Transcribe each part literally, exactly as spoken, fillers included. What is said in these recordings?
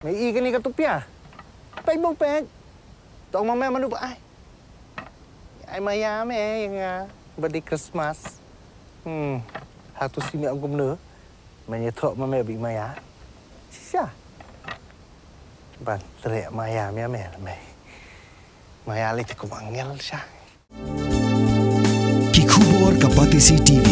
Me i kane ka tupia. Peit bong peit. Tong ma me manu ba ai. Ai maya me ïa nga. Ba dei Christmas. Hmm. Hatu si me ong kumno. Me ïathuh ma me ba i maya. Shisha. Ban treh maya me me me. Maya lei te kum angel sha. Ki khubor ka Batesi T V.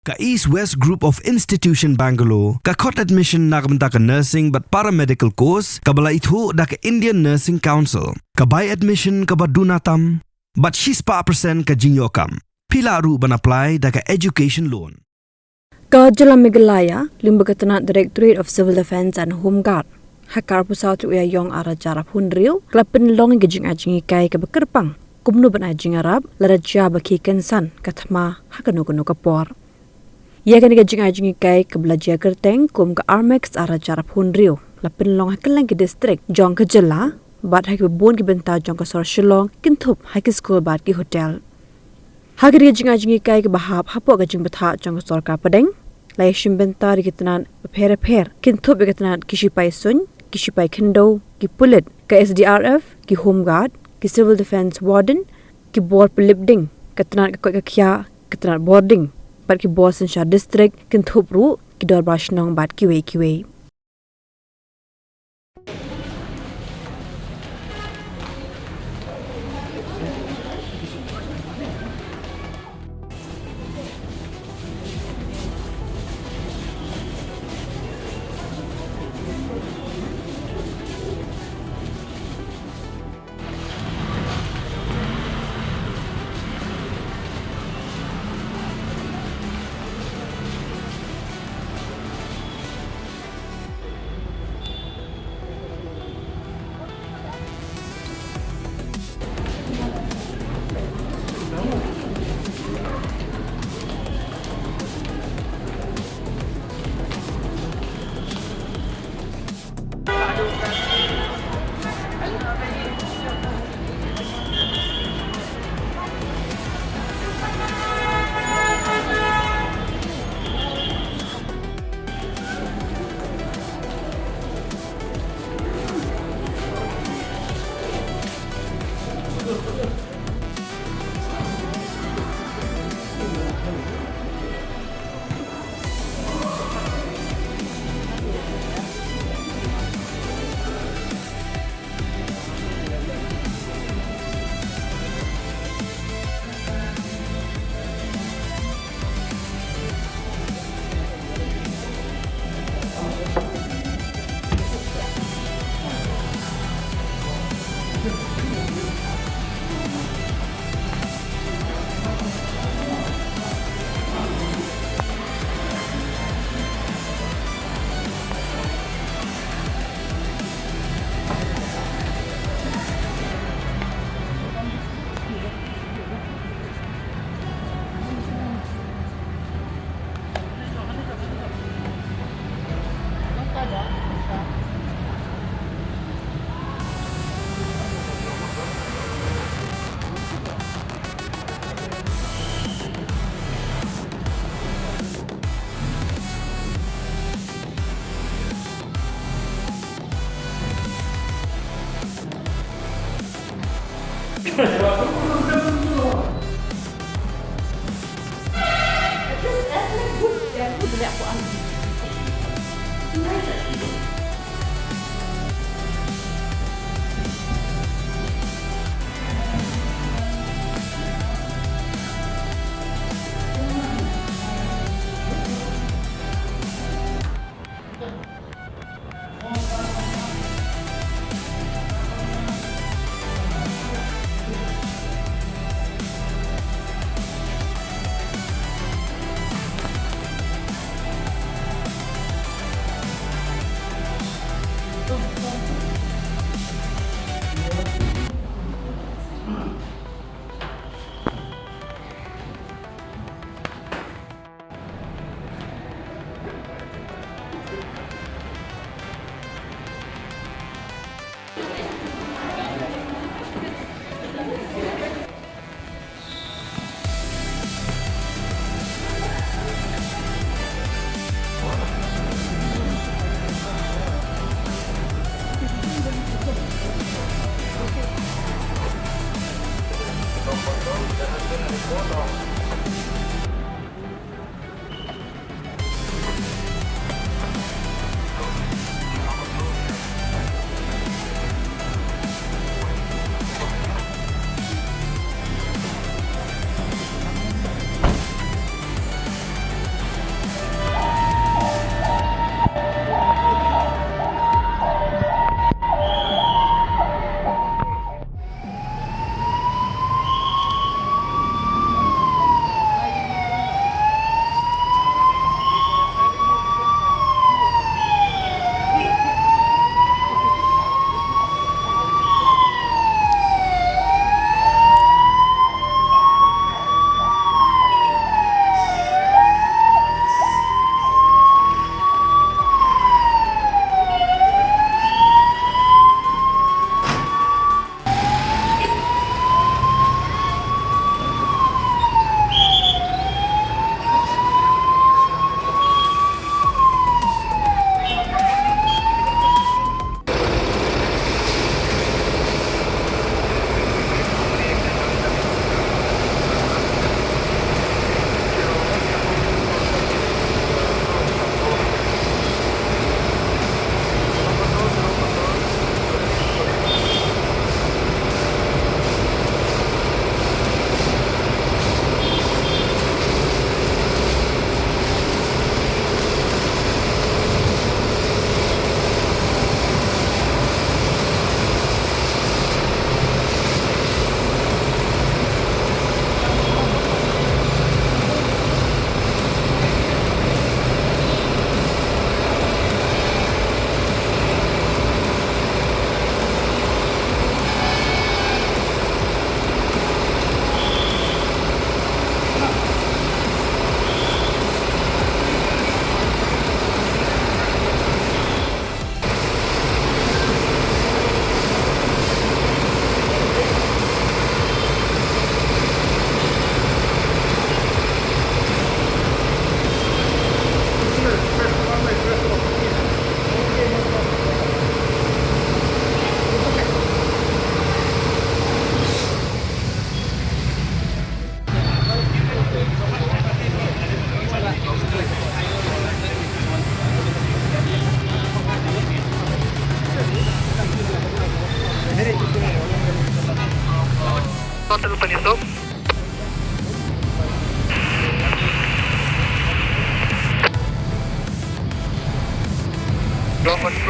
Ka East West Group of Institution Bangalore ka khot admission na ka bynta ka nursing bad paramedical course kaba la ithuh da ka Indian Nursing Council. Ka bai admission kaba duna tam bad shispah percent ka jingïoh kam. Phi lah ruh ban apply da ka education loan. Ka jylla Meghalaya lyngba ka tnat Directorate of Civil Defence and Home Guard ha ka arphew saw tarik u Ïaïong arhajar arphew hynriew ka la pynlong ïa ka jingai jinghikai kaba kyrpang kumno ban ai jingïarap lada jia ba khie kynsan ka thma ha kano kano ka por. Ïa kane ka jingai jinghikai kaba la jia kyrteng kum ka Armex arhajar arphew hynriew la pynlong ha kylleng ki district jong ka jylla bad ha kiba bun ki bynta jong ka sor Shillong kynthup ha ki skul bad ki hotel. Ha kane ka jingai jinghikai kaba hap hapoh ka jingbthah jong ka sorkar pdeng la ïashim bynta da ki tnat bapher bapher kynthup ïa ka tnat ki shipai suiñ, ki shipai khyndew, ki pulit, ka S D R F, ki home guard, ki civil defence warden, ki bor pynlip ding, ka tnat ka koit ka khiah, ka tnat bording bad ki bor synshar district kynthup ruh ki dorbar shnong bad kiwei kiwei.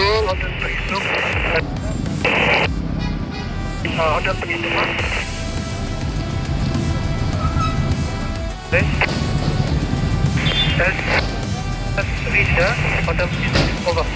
Control, Hotel Peninsula. Uh, Hotel Peninsula. This. Has, has reached the Hotel Peninsula. Over.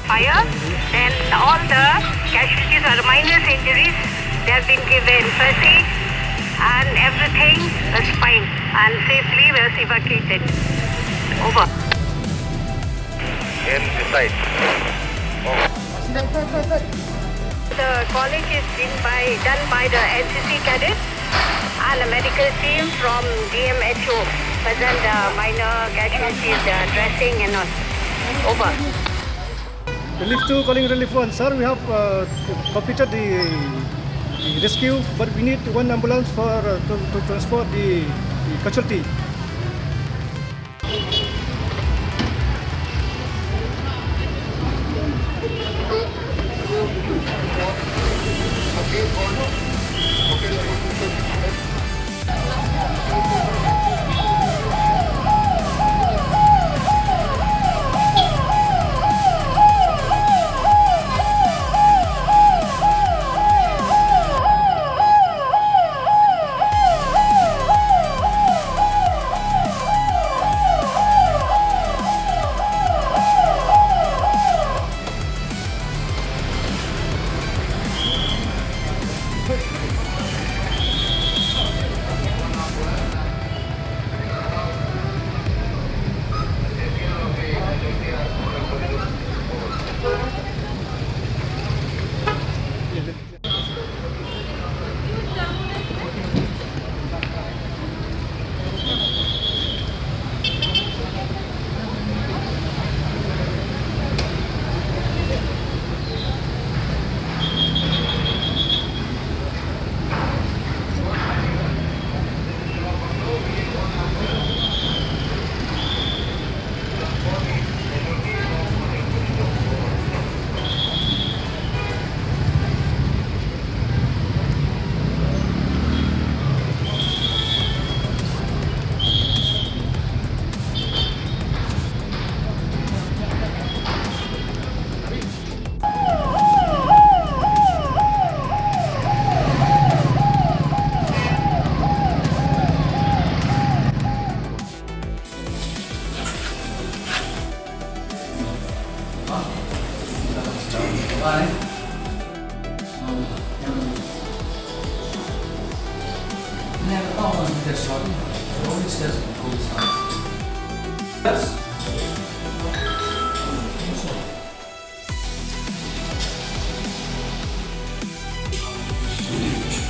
Fire, and all the casualties are minor injuries. They have been given first aid and everything is fine and safely was evacuated. Over. In the site. Over. The college is been by, done by the N C C cadets and a medical team from D M H O. Present the minor casualties, the dressing and all. Over. Relief two calling relief one. Sir, we have, uh, completed the, the rescue, but we need one ambulance for, uh, to, to transport the Casualty.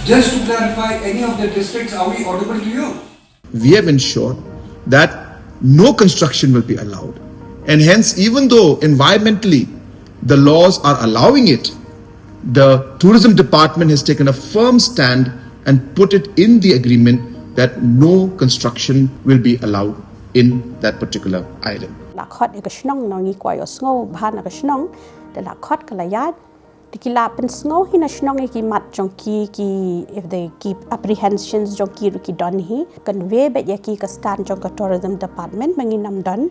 Just to clarify, any of the districts, are we audible to you? We have ensured that no construction will be allowed. And hence, even though environmentally the laws are allowing it, the tourism department has taken a firm stand and put it in the agreement that no construction will be allowed in that particular island. La khot ïa ka shnong, ngi kwah ïohsngew bha na ka shnong, te la khot ka la ïaid. Te ki la pynsngew hi na shnong ïa ki mat jong ki, ki, if they keep apprehensions jong ki ruh ki don hi. Convey beit ïa ki ka stand jong ka tourism department ba ngin ym don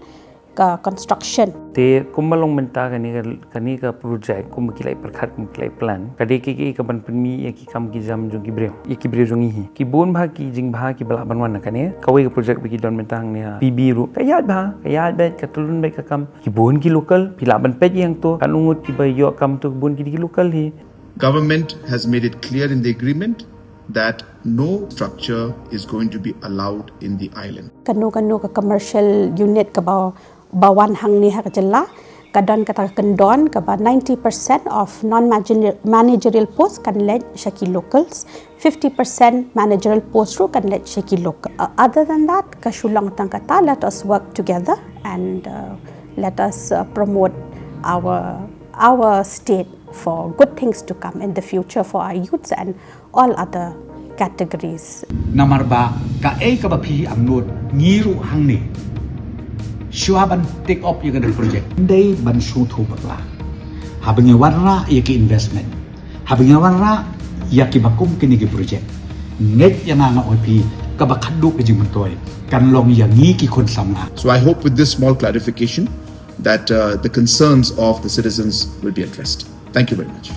ka construction. Te kumba long mynta kane ka, kane ka project, kumba ki la pyrkhat, kumba ki la plan, ka dei ka, ka, kaban pynmih ïa ki kam ki jam jong ki briew, ïa ki briew jong ngi hi. Ki bun bha ki jingbha kiba lah ban wan na kane. Kawei ka project ba ki don mynta hangne ha P B ruh, ka ïaid bha, ka ïaid beit, ka tyllun beit ka kam. Ki bun ki local, phi lah ban peit ïa to, katno ngut kiba ïoh kam to, ki bun ki dei ki local hi. Government has made it clear in the agreement that no structure is going to be allowed in the island. Kano kano ka commercial unit kaba, ba wan hangne ha ka jylla, ka don kata ka kyndon kaba ninety percent of non-managerial post kan leit sha ki locals, fifty percent managerial post ruh kan leit sha ki local. Uh, other than that, ka shu long tang kata, let us work together and, uh, let us, uh, promote our, our state for good things to come in the future for our youths and all other categories. Namar ba kaei kaba phi angnud, ngi ruh hangne, shuwa ban take up ïa kane ka project, dei ban sngewthuh bakla. Haba ngi wanrah ïa ki investment, haba ngi wanrah ïa kiba kum kine ki project, ngeit ïa nga, nga ong ïa phi, kaba khadduh ka jingmyntoi kan long ïa ngi ki khun samla. So I hope with this small clarification that, uh, the concerns of the citizens will be addressed. Thank you very much.